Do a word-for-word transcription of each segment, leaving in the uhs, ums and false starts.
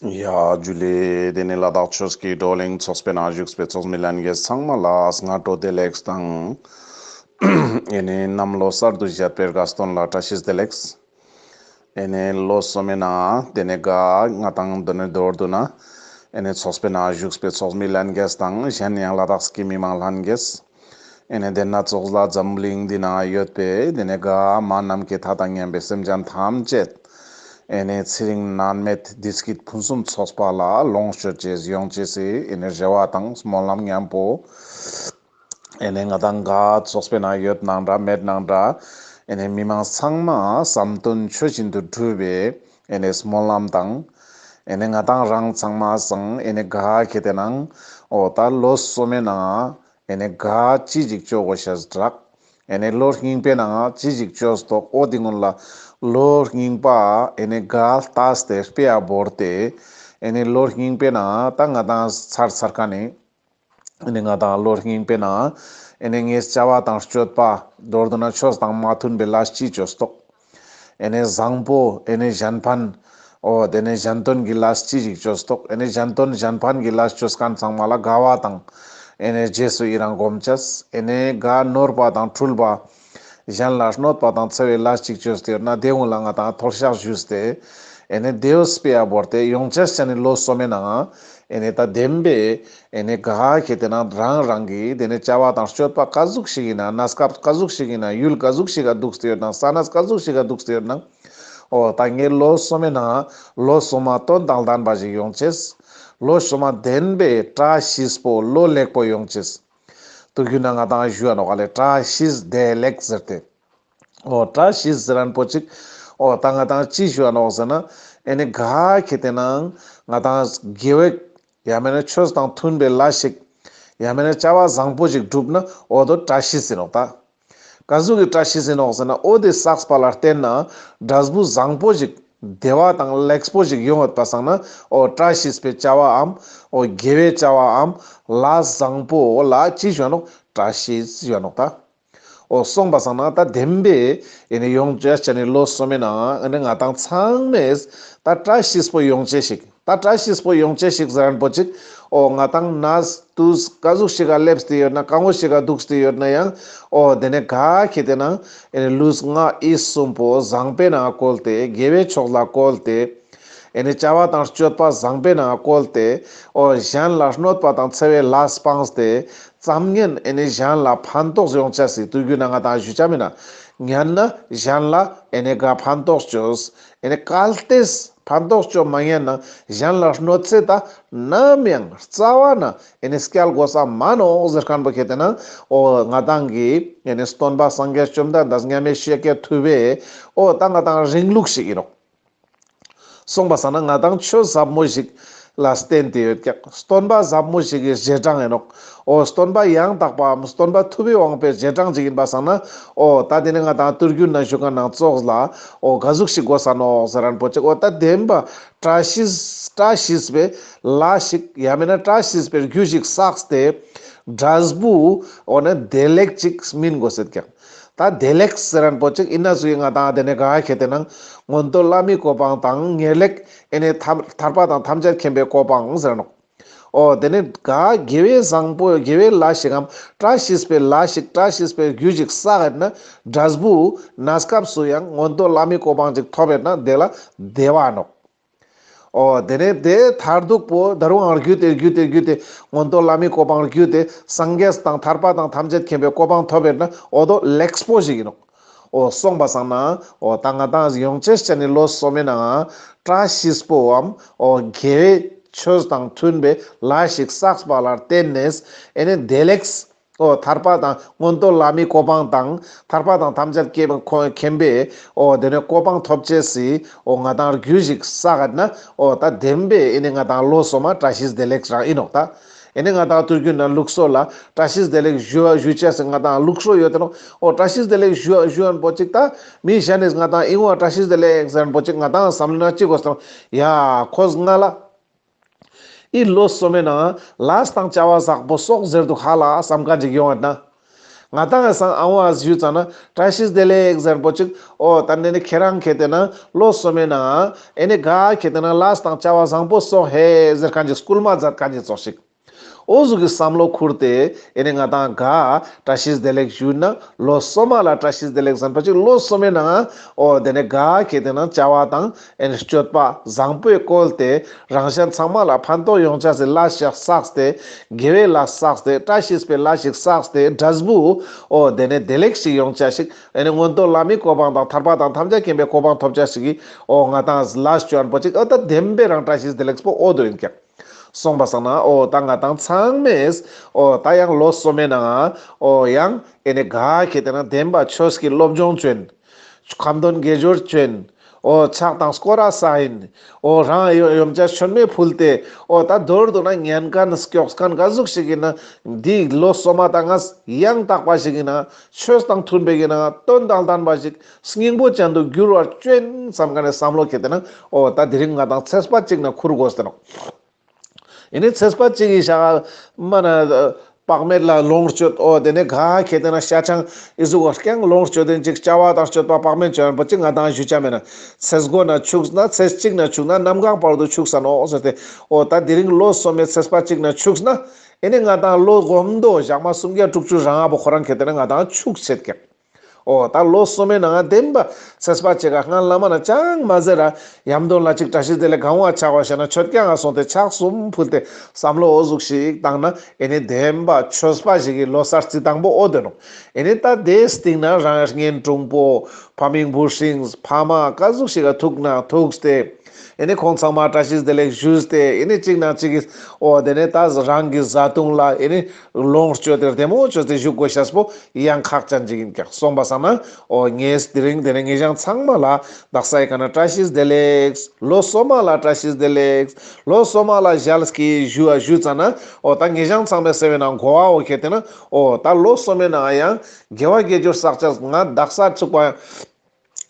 ཡ་ཇུ་ལེ། དེ་ནས་ལ་དྭགས་ཆོས་ཀྱི་བགྲོ་གླེང་ཚོགས་པའི་ནང་བཞུགས་པའི་ཚོགས་མི་ལྷན་རྒྱས་ཚང་མ་ལ་སྔ་དྲོ་བདེ་ལེགས་དང་། ཨེ་ནས་གནམ་ལོ་གསར་དུ་བཞད་པའི་དགའ་སྟོན་ལ་བཀྲ་ཤིས་བདེ་ལེགས། ཨེ་ནས་ལོ་སོ་མའི་ནང་དེ་ནས་ག་ང་དང་དེ་ནས་མདོར་བསྡུ་ན་ཨེ་ནས་ཚོགས་པའི་ནང་བཞུགས་པའི་ཚོགས་མི་ལྷན་རྒྱས་དང་གཞན་ཡང་ལ་དྭགས་ཀྱི་མི་མང་ལྷན་རྒྱས། ཨེ་ནས་དེ་ན་ཙོགས་ལ་འཛམ་གླིང་འདི་ན་ཡོད་པའི་དེ་ནས་ག་མ་ནམ་མཁའི་མཐའ་དང་མཉམ་པའི་སེམས་ཅན་ཐམས་ཅད། ཨེ་ནས་ཚེ་རིང་ནད་མེད་བདེ་སྐྱིད་ཕུན་སུམ་ཚོགས་པ་ལ་ལོངས་སྤྱོད་ཅེས་ཡོང་ཅེས་སི་ཨེ་ནས་རེ་བ་དང་སྨོན་ལམ་མཉམ་པོ། ཨེ་ནས་ང་དང་ག་ཚོགས་པའི་ནང་ཡོད་ནང་འདྲ་མེད་ནང་འདྲ། ཨེ་ནས་མི་མང་ཚང་མ་བསམ་དོན་ཆོས་བཞིན་དུ་འགྲུབ་པའི་ཨེ་ནས་སྨོན་ལམ་དང་། ཨེ་ནས་ང་དང་རང་ཚང་མ་སང་ཨེ་ནས་ག་ཁེ་ཏེ་ནང་འོ་ད་ལོ་སོ་མའི་ནང་ཨེ་ནས་ག་ཅི་ཞིག་ཅོ་དགོས་ཤེས་རག། ཨེ་ནས་ལོ་རྙིང་པའི་ནང་ཅི་ཞིག་ཅོས་ཏོག་འོ་དེ་སྔོན་ལ་ལོ་རྙིང་པ་ཨེ་ནས་ག་ལྟས་ཏེ་དཔེ་ཡ་བོར་ཏེ། ཨེ་ནས་ལོ་རྙིང་པའི་ནང་ད་ང་དང་ཚར་ཚར་ཁ་ནས། ཨེ་ནས་ང་དང་ལོ་རྙིང་པའི་ནང་ཨེ་ནས་ངས་བྱ་བ་དང་སྤྱོད་པ་མདོར་བསྡུ་ན་ཆོས་དང་མ་མཐུན་པའི་ལས་ཅི་ཅོས་ཏོག། ཨེ་ནས་བཟང་པོ་ཨེ་ནས་གཞན་ཕན། འོ་དེ་ནས་གཞན་དོན་གྱི་ལས་ཅི་ཞིག་ཅོས་ཏོག། ཨེ་ནས་གཞན་དོན་གཞན་ཕན་གྱི་ལས་ཅོས་མཁན་ཚང་མ་ལ་དགའ་བ་དང་། ཨེ་ནས་རྗེས་སུ་ཡི་རང་སྒོམ་ཅེས། ཨེ་ནས་ག་ནོར་བ་དང་འཁྲུལ་པ། གཞན་ལ་གནོད་པ་དང་འཚེ་བའི་ལས་ཅིག་ཅོས་ཏེ་ཡོད་ན་དེ་གུན་ལ་ང་དང་ཐོར་ཤག་ཞུས་ཏེ། ཨེ་ནས་དེའུ་སྤེ་ཡ་བོར་ཏེ་ཡོང་ཅེས་ཅན་ནི་ལོ་སོ་མའི་ནང་། ཨེ་ནས་ད་བདེན་པའི་ཨེ་ནས་ག་ཁེ་ཏེ་ན་རང་རང་གི་དེ་ནས་བྱ་བ་དང་སྤྱོད་པ་ག་ཟུག་ཞིག་ཡིན་ན་གནས་སྐབས་ག་ཟུག་ཞིག་ཡིན་ན་ཡུལ་ག་ཟུག་ཞིག་ག་འདུག་སྟེ་ཡོད་ན་ས་གནས་ག་ཟུག་ཞིག་ག་འདུག་སྟེ་ཡོད་ན། འོ་ད་ངའི་ལོ་སོ་མའི་ནང་ལོ་སོ་མ་དོན་དང་ལྡན་པ་ཞིག་ཡོང་ཅེས། ལོ་སོ་མ་བདེན་པའི་བཀྲ་ཤིས་པོ་ལོ་ལེགས་པོ་ཡོང་ཅེས། དུ་རྒྱུ་ན་ང་དང་ཞུ་ཡ་ནོག་ལེ་བཀྲ་ཤིས་བདེ་ལེགས་ཟེར་ཏེ། འོ་བཀྲ་ཤིས་ཟེར་མཁན་པོ་ཅིག། འོ་ད་ང་དང་ཅི་ཞུ་ཡ་ནོག་ཟེར་ན། ཨེ་ནས་ག་ཁེ་ཏེ་ནང་ང་དང་དགེ་བའི་ཡང་མེད་ན་ཆོས་དང་མཐུན་པའི་ལས་ཤིག། ཡང་མེད་ན་བྱ་བ་བཟང་པོ་ཞིག་བསྒྲུབ་ན་འོ་དོ་བཀྲ་ཤིས་ཟེར་ནོག་ད། ག་ཟུག་གི་བཀྲ་ཤིས་ཟེར་ནོག་ཟེར་ན་འོ་དེ་བསགས་པ་ལ་བརྟེན་ན་འབྲས་བུ་བཟང་པོ་ཞིག་བདེ་བ་དང་ལེགས་པོ་ཞིག་ཡོང་ཡོད་པ་སང་ན་འོ་བཀྲ་ཤིས་པའི་བྱ་བའམ་འོ་དགེ་བའི་བྱ་བའམ་ལས་བཟང་པོ་ལ་ཅི་ཞུ་ནོག་བཀྲ་ཤིས་ཞུ་ནོག་ད། འོ་སོང་པ་སང་ན་ད་བདེན་པའི་ཨེ་ནས་ཡོང་ཅེས་ཅན་ནི་ལོ་སོ་མའི་ནང་ཨེ་ནས་ང་དང་ཚང་མས་ད་བཀྲ་ཤིས་པོ་ཡོང་ཅེས་ཤིག། ད་བཀྲ་ཤིས་པོ་ཡོང་ཅེས་ཤིག་ཟེར་མཁན་པོ་ཅིག། འོ་ང་དང་ན་དུས་ག་ཟུག་ཞིག་ག་སླེབས་ཏེ་ཡོད་ན་གང་བོ་ཞིག་ག་འདུག་སྟེ་ཡོད་ན་ཡང་། འོ་དེ་ནས་ག་ཁེ་ཏེ་ནང་ཨེ་ནས་ལུས་ངག་ཡིད་གསུམ་པོ་བཟང་པོའི་ནང་བཀོལ་ཏེ་དགེ་བའི་ཕྱོགས་ལ་བཀོལ་ཏེ། ཨེ་ནས་བྱ་བ་དང་སྤྱོད་པ་བཟང་པོའི་ནང་བཀོལ་ཏེ། འོ་གཞན་ལ་གནོད་པ་དང་འཚེ་བའི་ལས་སྤངས་ཏེ། ཙམ་ཉན་ཨེ་ནས་གཞན་ལ་ཕན་ཐོགས་ཡོང་ཅེས་སི་དུས་རྒྱུན་ན་ང་དང་ཞུ་ཅེས་མེད་ན། ཉན་ན་གཞན་ལ་ཨེ་ནས་ག་ཕན་ཐོགས་ཅོས། ཨེ་ནས་གལ་ཏེ་ཕན་ཐོགས་ཅོ་མ་ཉན་ན་གཞན་ལ་གནོད་འཚེ་ད་ནམ་ཡང་རྩ་བ་ན་ཨེ་ནས་སྐྱལ་དགོས་ས་མ་ནོག་ཟེར་མཁན་པོ་ཁེ་ཏེ་ན། འོ་ང་དང་གི་ཨེ་ནས་སྟོན་པ་སངས་རྒྱས་བཅོམ་ལྡན་འདས་མཉམ་མེད་ཤཱཀྱ་ཐུབ་པའི་འོ་ད་ང་དང་རིང་ལུགས་ཤིག་ཡིན་ནོག། སོང་པ་སང་ན་ང་དང་ཆོས་ཟབ་མོ་ཞིག་ལ་བརྟེན་ཏེ་ཡོད་ཀྱག། སྟོན་པ་ཟབ་མོ་ཞིག་གི་རྗེས་འབྲང་ཡིན་ནོག། འོ་སྟོན་པ་ཡང་དག་པའམ་སྟོན་པ་ཐུབ་པའི་དབང་པོའི་རྗེས་འབྲང་ཅིག་ཡིན་པ་སང་ན། འོ་ད་དེ་ནི་ང་དང་དུས་རྒྱུན་ན་ཞུ་མཁན་ནང་ཙོགས་ལ་འོ་ག་ཟུག་ཞིག་དགོས་ས་ནོག་ཟེར་མཁན་པོ་ཅིག། འོ་ད་བདེན་པ་བཀྲ་ཤིས་བཀྲ་ཤིས་པའི་ལས་ཤིག་ཡང་མེད་ན་བཀྲ་ཤིས་པའི་རྒྱུ་ཞིག་བསགས་ཏེ་འབྲས་བུ་འོ་ན་བདེ་ལེགས་ཅིག་སྨིན་དགོས་ཟེར་ཀྱག། ད་བདེ་ལེགས་ཟེར་མཁན་པོ་ཅིག་ཡིན་ན་སུ་ཡིན་ང་དང་དེ་ནས་ག་ཁེ་ཏེ་ནང་མངོན་མཐོ་བླ་མའི་གོ་འཕང་དང་ངེས་ལེགས་ཨེ་ནས་ཐར་ཐར་པ་དང་ཐམས་ཅད་མཁྱེན་པའི་གོ་འཕང་ཟེར་ནོག། འོ་དེ་ནས་ག་དགེ་བའི་བཟང་པོ་དགེ་བའི་ལས་ཤིག་གམ་བཀྲ་ཤིས་པའི་ལས་ཤིག་བཀྲ་ཤིས་པའི་རྒྱུ་ཞིག་བསགས་ཡོད་ན་འབྲས་བུ་གནས་སྐབས་སུ་ཡང་མངོན་མཐོ་བླ་མའི་གོ་འཕང་ཅིག་ཐོབ་ཡོད་ན་དེ་ལ་བདེ་བ་ནོག། འོ་དེ་ནས་དེ་མཐར་ཐུག་པོ་ད་རུང་ཡང་བརྒྱུད་དེ་བརྒྱུད་དེ་བརྒྱུད་དེ་མངོན་མཐོ་བླ་མའི་གོ་འཕང་བརྒྱུད་དེ་སངས་རྒྱས་དང་ཐར་པ་དང་ཐམས་ཅད་མཁྱེན་པའི་གོ་འཕང་ཐོབ་པས་ན་འོ་དོ་ལེགས་པོ་ཞིག་ཡིན་ནོག། འོ་སོང་པ་སང་ན་འོ་ད་ང་དང་ཡོང་ཅེས་ཅན་ནི་ལོ་སོ་མའི་ནང་བཀྲ་ཤིས་པོའམ་འོ་དགེ་བའི་ཆོས་དང་མཐུན་པའི་ལས་ཤིག་བསགས་པ་ལ་བརྟེན་ནས་ཨེ་ནི་བདེ་ལེགས། འོ་ཐར་པ་དང་མངོན་མཐོ་བླ་མའི་གོ་འཕང་དང་ཐར་པ་དང་ཐམས་ཅད་མཁྱེན་པའི་འོ་དེ་ནས་གོ་འཕང་ཐོབ་ཅེས་སི་འོ་ང་དང་རྒྱུ་ཞིག་བསགས་ན་འོ་ད་བདེན་པའི་ཨེ་ནི་ང་དང་ལོ་སོ་མ་བཀྲ་ཤིས་བདེ་ལེགས་རང་ཡིན་ནོག་ད། ཨེ་ནི་ང་དང་དུས་རྒྱུན་ན་ལུགས་སྲོལ་ལ་བཀྲ་ཤིས་བདེ་ལེགས་ཞུ་ཞུ་ཅེས་སི་ང་དང་ལུགས་སྲོལ་ཡོད་དེ་ནོག། འོ་བཀྲ་ཤིས་བདེ་ལེགས་ཞུ་ཞུ་ཡོན་པོ་ཅིག་ད་མི་གཞན་ནས་ང་དང་ཨིན་བ་བཀྲ་ཤིས་བདེ་ལེགས་ཟེར་ཡོན་པོ་ཅིག་ང་དང་བསམ་བློ་ན་ཅི་དགོས་སམ། ཡ་ཁོས་ང་ལ་ཨི་ལོ་སོ་མའི་ནང་ལས་དང་བྱ་བ་བཟང་པོ་སོགས་ཟེར་འདུག་ཧ་ལ་བསམ་མཁན་ཅིག་ཡོང་ཡོད་ན། ང་ཏང་ངི་སང་ཨ་བོ་ཞུ་ཙ་ན་བཀྲ་ཤིས་བདེ་ལེགས་ཟེར་པོ་ཅིག་འོ་ད་ནི་ཁྱེ་རང་ཁེ་ཏེ་ན་ལོ་སོ་མའི་ནང་ཨེ་ནི་ག་ཁེ་ཏེ་ན་ལས་དང་བྱ་བ་བཟང་པོ་སོང་ཧེ་ཟེར་ཁན་ཅིག་སྐུལ་མ་མཛད་ཁན་ཅིག་ཙོགས་ཤིག་འོ་ཟུག་གི་བསམ་བློ་ཁུར་ཏེ་ཨེ་ནི་ང་ཏང་ག་བཀྲ་ཤིས་བདེ་ལེགས་ཞུ་ན་ལོ་སོ་མ་ལ་བཀྲ་ཤིས་བདེ་ལེགས་ཟེར་པོ་ཅིག་ལོ་སོ་མའི་ནང་འོ་དེ་ནི་ག་ཁེ་ཏེ་ན་བྱ་བ་དང་ཨེ་ནི་སྤྱོད་པ་བཟང་པོས་བཀོལ་ཏེ་རང་གཞན་ཚང་མ་ལ་ཕན་ཐོགས་ཡོང་ཆ་སི་ལས་ཤིག་བསགས་ཏེ་དགེ་བའི་ལས་བསགས་ཏེ་བཀྲ་ཤིས་པའི་ལས་ཤིག་བསགས་ཏེ་འབྲས་བུ་འོ་དེ་ནི་བདེ་ལེགས་ཤིག་ཡོང་ཆ་ཞིག་ཨེ་ནི་མངོན་མཐོ་ལྷ་མིའི་གོ་འཕང་དང་ཐར་པ་དང་ཐམས་ཅད་མཁྱེན་པའི་གོ་འཕང་ཐོབ་ཆ་ཞིག་གི་འོ་ང་ཏང་ལས་ཅོ་ཁན་པོ་ཅིག་འོ་ད་བདེན་པའི་རང་བཀྲ་ཤིས་བདེ་ལེགས་པོ་འོ་དོ་ཡིན་ཀྱག་སོང་པ་སང་ན་འོ་ད་ང་ཏང་ཚང་མས་འོ་ད་ཡང་ལོ་སོ་མའི་ནང་འོ་ཡང་ཨེ་ནི་ག་ཁེ་ཏེ་ན་བདེན་པ་ཆོས་ཀྱི་སློབ་སྦྱོང་ཅོ་ཨིན། ཁ་འདོན་དགེ་སྦྱོར་ཅོ་ཨིན། འོ་ཕྱག་དང་སྐོར་ར་སལ་ཨིན། འོ་རང་ཡོ་ཡོན་ཆབ་མཆོད་མེ་ཕུལ་ཏེ་འོ་ད་མདོར་བསྡུ་ན་ཉན་ཁན་སྐྱོགས་ཁན་ག་ཟུག་ཞིག་ཨིན་ན་འདི་ལོ་སོ་མ་ད་ང་ཡང་དག་པ་ཞིག་ཨིན་ན་ཆོས་དང་མཐུན་པའི་ཨིན་ན་དོན་དང་ལྡན་པ་ཞིག་སྙིང་པོ་ཅན་དུ་འགྱུར་བར་ཅོ་ཨིན་བསམ་ཁན་ནི་བསམ་བློ་ཁེ་ཏེ་ན་འོ་ད་དེ་རིང་ང་ཏང་ཚེས་པ་གཅིག་ན་ཁུར་དགོས་ཏེ་ནོག་ཨེ་ནི་ཚེས་པ་གཅིག་གི་ཞག་མ་ན་དཔག་མེད་ལ་ལོངས་སྤྱོད་འོ་དེ་ནི་ག་ཁེ་ཏེ་ན་ཤ་ཆང་ཨི་ཟུག་ག་རྐྱང་ལོངས་སྤྱོད་དེན་ཅིག་བྱ་བ་དང་སྤྱོད་པ་དཔག་མེད་ཅོ་ཁན་པོ་ཅིག་ང་ཏང་ཞུ་ཆ་མེད་ན་ཚེས་མགོ་ན་ཆུགས་ན་ཚེས་གཅིག་ན་ཆུགས་ན་གནམ་གང་བར་དུ་ཆུགས་ས་ནོག་ཟེར་ཏེ་འོ་ད་དེ་རིང་ལོ་སོ་མའི་ཚེས་པ་གཅིག་ན་ཆུགས་ན་ཨེ་ནི་ང་ཏང་ལོ་སྒོམ་དོ་ཞག་མ་སུམ་བརྒྱ་དྲུག་ཅུ་རང་ང་པོ་ཁོ་རང་ཁེ་ཏེ་ན་ང་ཏང་ཆུགས་ཆེད་ཀྱག་འོ་ད་ལོ་སོ་མའི་ནང་ང་བདེན་པ་ཚེས་པ་གཅིག་ག་སྔ་ལ་མ་ན་ཅང་མ་ཟེར་ར་ཡམ་དོན་ལ་ཅིག་བཀྲ་ཤིས་བདེ་ལེགས་གང་བ་ཆགས་པ་ཤེས་ན་མཆོད་ཀྱང་ང་སོང་སྟེ་ཕྱག་གསུམ་ཕུལ་ཏེ་བསམ་བློ་འོ་ཟུག་ཞིག་བཏང་ན་ཨེ་ནི་བདེན་པ་ཆོས་པ་ཞིག་གི་ལོ་གསར་རྩི་སྟངས་པོ་འོ་དེ་ནོག་ཨེ་ནི་ད་དེའི་སྟེང་ན་རང་གཉེན་དྲུང་པོ་ཕ་མིང་བུ་སྲིང་ཕ་མ་ག་ཟུག་ཞིག་ག་ཐུག་ན་ཐུག་སྟེ། ཨེ་ནི་ཁོང་ཚང་མ་བཀྲ་ཤིས་བདེ་ལེགས་ཞུས་ཏེ་ཨེ་ནི་གཅིག་ན་གཅིག་གི་འོ་དེ་ནི་ད་རང་གི་བཟའ་བཏུང་ལ་ཨེ་ནི་ལོངས་སྤྱོད་དེ་བདེ་མོ་ཅོས་ཏེ་བཞུགས་དགོས་ཤེས་པོ་ཡང་ཁག་ཅན་ཅིག་ཨིན་ཀྱག་སོང་པ་སང་ན་འོ་ངས་དེ་རིང་དེ་ནི་ངེ་ཞང་ཚང་མ་ལ་དག་ས་ཡི་ཀ་ན་བཀྲ་ཤིས་བདེ་ལེགས། ལོ་སོ་མ་ལ་བཀྲ་ཤིས་བདེ་ལེགས། ལོ་སོ་མ་ལ་ཞལ་སྐྱེས་ཞུ་བ་ཞུ་ཙ་ན་འོ་ད་ངེ་ཞང་ཚང་མའི་སེམས་ནང་གོ་བ་འོ་ཁེ་ཏེ་ན་འོ་ད་ལོ་སོ་མའི་ནང་ཡང་དགེ་བ་དགེ་སྦྱོར་བསགས་ཅེས་ང་དག་ས་ཚུགས་པ་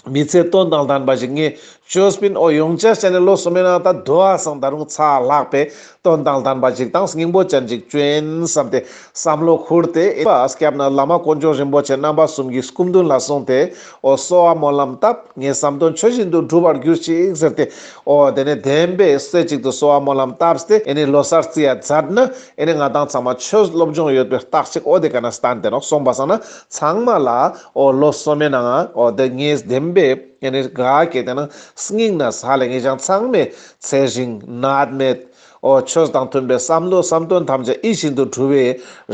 མི་ཚེ་དོན་དང་ལྡན་པ་ཞིག་ངས་ཅོས་པིན། འོ་ཡོང་ཆ་ཅན་ནི་ལོ་སོ་མའི་ནང་ད་དོ་བ་སང་ད་རུང་ཚ་ལྷག་པའི་དོན་དང་ལྡན་པ་ཞིག་དང་སྙིང་པོ་ཅན་ཞིག་ཅོ་ཨིན་བསམ་སྟེ་བསམ་བློ་ཁུར་ཏེ་ཨེ་པ་སྐྱབས་གནས་བླ་མ་དཀོན་མཆོག་རིན་པོ་ཆེ་རྣམ་པ་གསུམ་གྱི་སྐུ་མདུན་ལ་སོང་སྟེ་འོ་གསོལ་བ་སྨོན་ལམ་བཏབ། ངའི་བསམ་དོན་ཆོས་བཞིན་དུ་འགྲུབ་པར་གྱུར་ཅིག་ཟེར་ཏེ་འོ་དེ་ནི་བདེན་པའི་རྩེ་གཅིག་ཏུ་གསོལ་བ་སྨོན་ལམ་བཏབ་སྟེ་ཨེ་ནི་ལོ་གསར་རྩི་ཡ་མཛད་ན་ཨེ་ནི་ང་དང་ཚང་མ་ཆོས་སློབ་སྦྱོང་ཡོད་པའི་རྟགས་ཅིག་འོ་དེ་ཀ་ན་སྟན་ཏེ་ནོག་སོང་པ་སང་ན་ཚང་མ་ལ་འོ་ལོ་སོ་མའི་ནང་འོ་དེ་ངས་བདེན་པའི་ཨེ་ནི་ག་གེ་དེ་ན་སྙིང་ནས་ཧ་ལས་ངེ་ཞང་ཚང་མའི་ཚེ་རིང་ནད་མེད་འོ་ཆོས་དང་མཐུན་པའི་བསམ་བློ་བསམ་དོན་ཐམས་ཅད་ཡིད་བཞིན་དུ་འགྲུབ་པའི་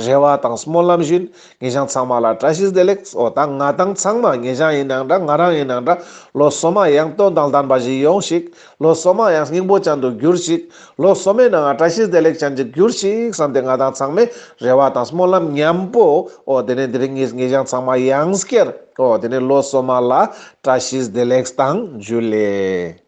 རེ་བ་དང་སྨོན་ལམ་བཞིན་ངེ་ཞང་ཚང་མ་ལ་བཀྲ་ཤིས་བདེ་ལེགས། འོ་ད་ང་དང་ཚང་མ་ངེ་ཞང་ཡིན་ནང་འདྲ་ང་རང་ཡིན་ནང་འདྲ་ལོ་སོ་མ་ཡང་དོན་དང་ལྡན་པ་ཞིག་ཡོང་ཞིག་ལོ་སོ་མ་ཡང་སྙིང་པོ་ཅན་དུ་གྱུར་ཞིག་ལོ་སོ་མའི་ནང་བཀྲ་ཤིས་བདེ་ལེགས་ཅན་ཞིག་གྱུར་ཞིག་བསམ་སྟེ་ང་དང་ཚང་མའི་རེ་བ་དང་སྨོན་ལམ་མཉམ་པོ་འོ་དེ་ནས་དེ་རིང་ངེ་ཞང་ཚང་མ་ཡང་སྐྱར་འོ་དེ་ནས་ལོ་སོ་མ་ལ་བཀྲ་ཤིས་བདེ་ལེགས་དང་ཇུ་ལེ།